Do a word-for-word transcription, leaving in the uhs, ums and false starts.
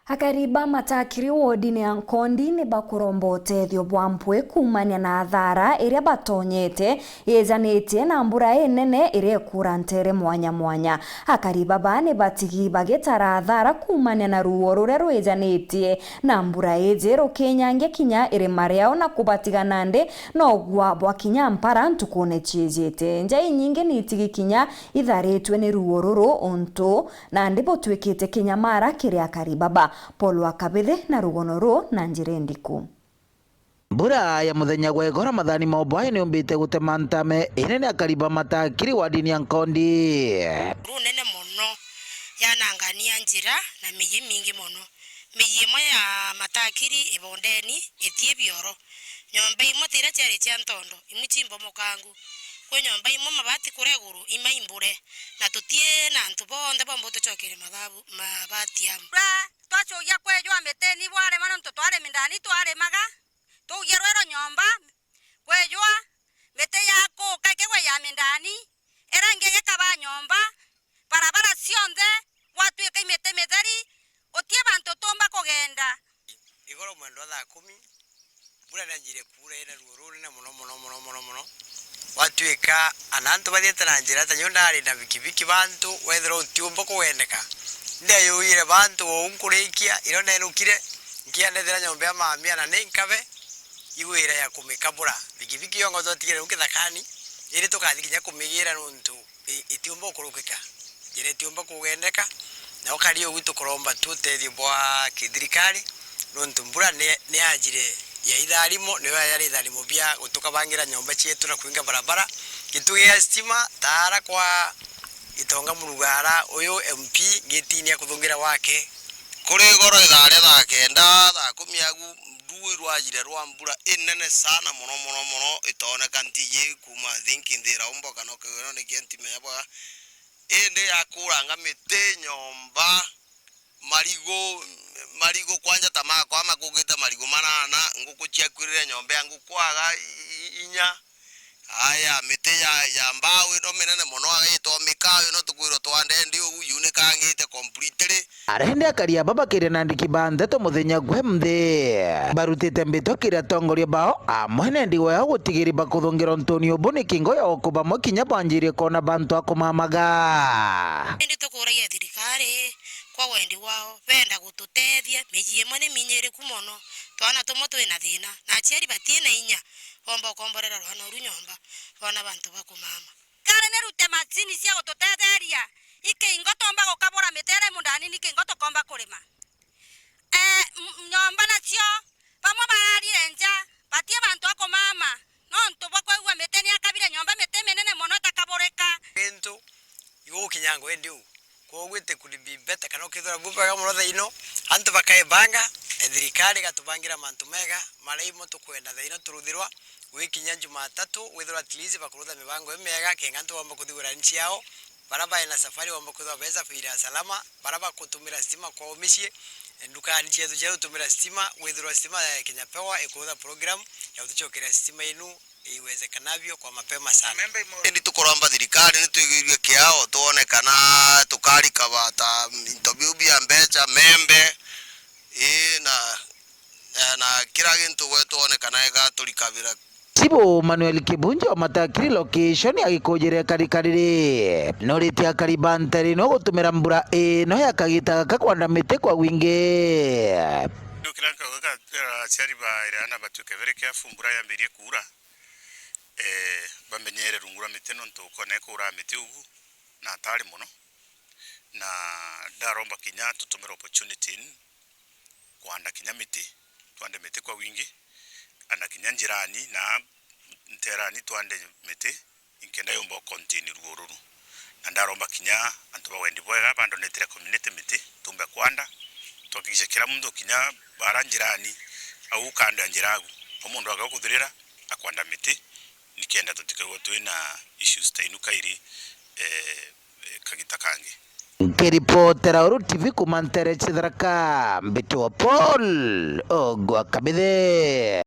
Akari ba Matakiri wodini ya Nkondi ni bakuromba utethio bwa mpwi kuumania na athara iria batonyete ijanitie na mbura inene iria ikuura nteere mwanya mwanya. Akari baba ni batigi bagitara athara kuumania na ruuo ruria rwijanitie na mbura iji rukinyangia kinya irima riao na kubatiga nandi na ugua bwa kinya mpara ntukune ciijite. Nja inyingi ni itigi kinya itharitwe ni ruuo ruru untu nandi butwikite kinyamara kiri akari baba. Paul wa Kabithi na rugono ruu na njira indiku. Mbura ya muthenya gwa igoro mathani ma ubwae ni umbite gutema ntame inene akari ba Matakiri wodini ya Nkondi. Runene mono yanangania njira na miji mingi mono. Miji imwe ya Matakiri ibondeni itie bioro. Nyomba imwe tiria ciari cia ntondo, imwe cimbomokangu. Kwi nyomba imwe mabati kuria iguru, imwe imbure, na tutie na antu bonthe bomba utucokeria mathabu, mabati amu. Mbura twacugia kwejwa miti ni bwarema nontu twari mindani twarimaga, tugia rwero nyomba, kwejwa miti ya kuka ikigwa ya mindani, ira ingi igikaba nyomba, barabara cionthe gwatuika i miti mitheri, utie bantu tuumba kugenda. Igoro mwendo wa thaa kumi, mbura nianjirie kuura ina ruo runene mono, mono, mono, mono, mono. Gwatuika ana antu bathiite na njira, ta nyo ndari na bikibiki bantu, wethirwa utiumba kugendeka. Ndeyuyire bantu uu nkurikia, irio ndenukire, nkiandethera nyomba ya mamia na ni nkabe, igwira ya kumikabura. Bikibiki yongo twatigire uu kithakani, iri tukathi kinya kumigira nontu i-, itiumba gukurukika, njira itiumba kugendeka, na ukari ugu tukuromba tu utethio bwa kithirikari, nontu mbura ni, ni yajire ya itharimo, niyo yari itharimo bia gutukabangira nyomba cietu na kwinga barabara, gitugi gia stima, taara kwa Gitonga Murugara, uyu M P ngitini ya kuthungira wake. Kuri igoro ithaa ria thaa kenda, thaa kumi agu, nduu irwajire rwa mbura inene sana mono, mono, mono, itoneka ntiji kuma, I think, nthira umbo kana ukigwirwo ni kia ntimenya bwa. Indi yakuranga miti, nyomba, marigu, marigu kwanja ta makwa makugite marigu manana, nguku ciakwirire nyomba ya nguku aga i-, i-, inya. Aya, miti ya, ya mbao ino minene mono aga itomika, ino tukwirwo twande ndi ugu yunikangite completely. Arende akari aba bakiria na andiki ba ndeto muthenya gwe nthi. Barutite mbito kiri atongoria bao, amwe na ndigwa yao gutigiri bakuthungira untuni ubu ni kingo ya uku bamwe kinya banjirie kwona bantu a kumamaga. Indi tukuragia thirikari kwa wendi wao, benda gututethia, miji imwe ni minyiriku mono, twana tumwe twi na thina, na aciari bati na inya, bomba ukomborera rwana uru nyomba, rwana bantu ba kumama. Kari ni rute macini cia gututetheria, ikingo tomba gukabura miti iria i mundani, ni kingo tukomba kurima. Eh, m-, nyomba nacio, bamwe bararire nja, batie bantu a kumama, nontu bwa kwigua miti ni akabire nyomba, miti minene mono itakaburika. Gintu igukinyanga indi u. Kwoguo it could be better kana ukethirwa bu bwega mono thaino, antu bakaebanga, eh, thirikari igatubangira mantu mega, maria imo tukwenda thaino turuthirwa, gwikinya Jumatatu, withirwa at least bakurutha mibango imiega, kenga antu bomba kuthigura nchi yao, baria baina safari bomba kwithirwa be safari ya salama, baria bakutumira stima kwao micii, eh, ndukani cietu cia gutumira stima, withirwa stima ya Kenya Power ikurutha program ya gutucokeria stima inu iwezekanavyo kwa mapema sana. Indi tukuromba thirikari nitwigirue kiao, twone kana tukarikaba ta into biu bia mbeca, membe, ii, na, eh, na kira gintu gwe twone kana igaturikabira. Chibu Manuel Kibunjo Matakiri location agikujire karikariri. Nuritie akari ba ntere ino gutumira mbura ino ya kagita gaka kwanda miti kwa wingi. Nukira nkauga ka-, aciari ba iri ana batuike very careful mbura yambirie kuura. Eh, bamenyere rungu rwa miti nontu ukona ikuuraga miti ugu na atari mono. Na ndaromba kinya tutumire opportunity ino kwanda kinya miti, twande miti kwa wingi, ana kinya njirani na nterani twande miti, inkenda yumba ucontain ruo ruru. Na ndaromba kinya antu ba wendi bwega bandonetire community miti, tumbe kwanda, tuhakikishe kila muntu kinya bara njirani, au kando ya njira agu, o muntu aga ukuthirira, akwanda miti, nikenda tutikaigwe twina issues ta inu kairi, eh, eh, kagita kangi. Nkiripotera Uru T V kuma ntere cia Tharaka, mbitwa Paul Ogwa Kabithe.